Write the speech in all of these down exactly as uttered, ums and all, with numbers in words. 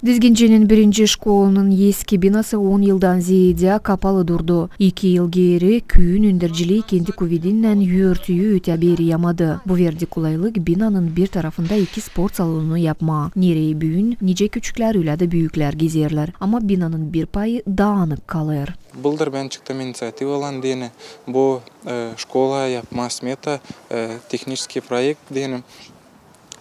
Dizgincinin birinci şkolanın eski binası on yıldan zeedä kapalı durdu. İki yıl geeri küüyün öndercilii kendi kuvedinnän örtüyü ötää beeri yamadı. Bu verdi kolaylık binanın bir tarafında iki sport salonunu yapmaa, nereyi büün nicä küçüklär, ölä dä büüklär gezerlär. Ama binanın bir payı daanık kalêr. Bıldır bän çıktım iniţiativalan deyni bu, e, şkola yapmaa smeta, e, tehniçeskiy proekt deyni,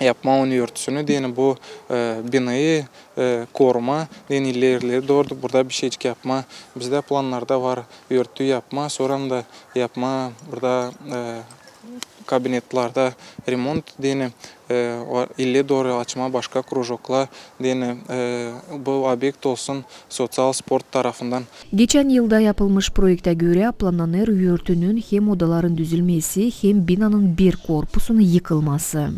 yapmaa onun örtüsünü deyni bu, e, binayı, e, korumaa deyni ileri dooru burada bişeycik yapmaa. Bizdä plannarda var örtü yapmaa, sora da yapmaa burada, e, kabinetlerdä remont deyni, e, o, ileri dooru açmaa başka krujoklar deyni, e, bu obyekt olsun soţial sport tarafından. Geçän yılda yapılmış proektä görä plannanêr örtünün hem odaların düzülmesi, hem binanın bir korpusunun yıkılması.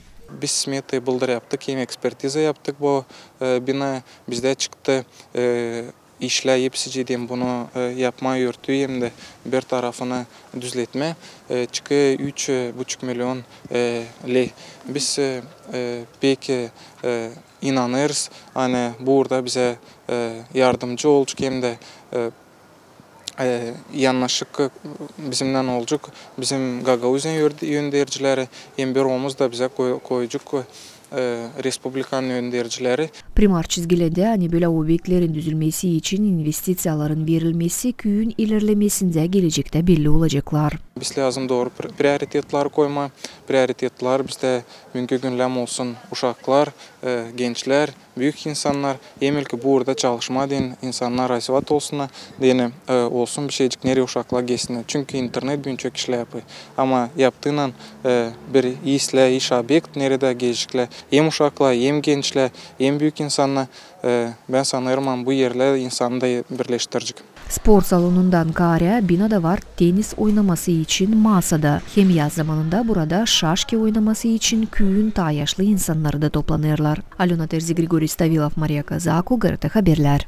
Biz smetayı bıldır yaptık, hem ekspertiza yaptık bu, e, bina. Bizdä çıktı, e, işlää hepsicii deyni bunu, e, yapmaa örtüyü hem dä bir tarafını düzletmää, e, çıkêr üç, e, buçuk million, e, ley. Biz, e, e, pek, e, e, inanêrız, ani burada bizä, e, yardımcı olacek hem dä, e, e, yannaşık, e, bizimnän olacek bizim Gagauziyanın ör-, öndercileri, hem bir omuz da bizä koy-, koyacek, e, respublikanın öndercileri. Primar çizgiledi, ani bölä obyektlerin düzülmesi için investiţiyaların verilmesi küüyün ilerlemesindä gelecektä belli olaceklar. Biz lääzım dooru pri-, prioritetleri koymaa. Prioritetler bizdä büünkü gündä olsun uşaklar, e, gençlär, büük insannar, hem ilki burada çalışmaa deyni insannar razvat olsunnar deyni, e, olsun bişeycik, nereyi uşaklar geçsinnär. Çünkü internet büün çok işlär yapêr. Ama yaptığınnan, e, bir islää, iş obyekt, neredä geçecklär hem uşaklar, hem gençlär, hem büük insannar, e, bän sanêrım, ani bu erlär insanı da birleştirecek. Sport salonundan kaarä binada var tennis oynaması için masa da, hem yaz zamanında burada şaşki oynaması için küüyün taa yaşlı insannarı da toplanêrlar. Alöna Terzi, Grigori Stavilov, Mariya Kazako, GRT Haberlär.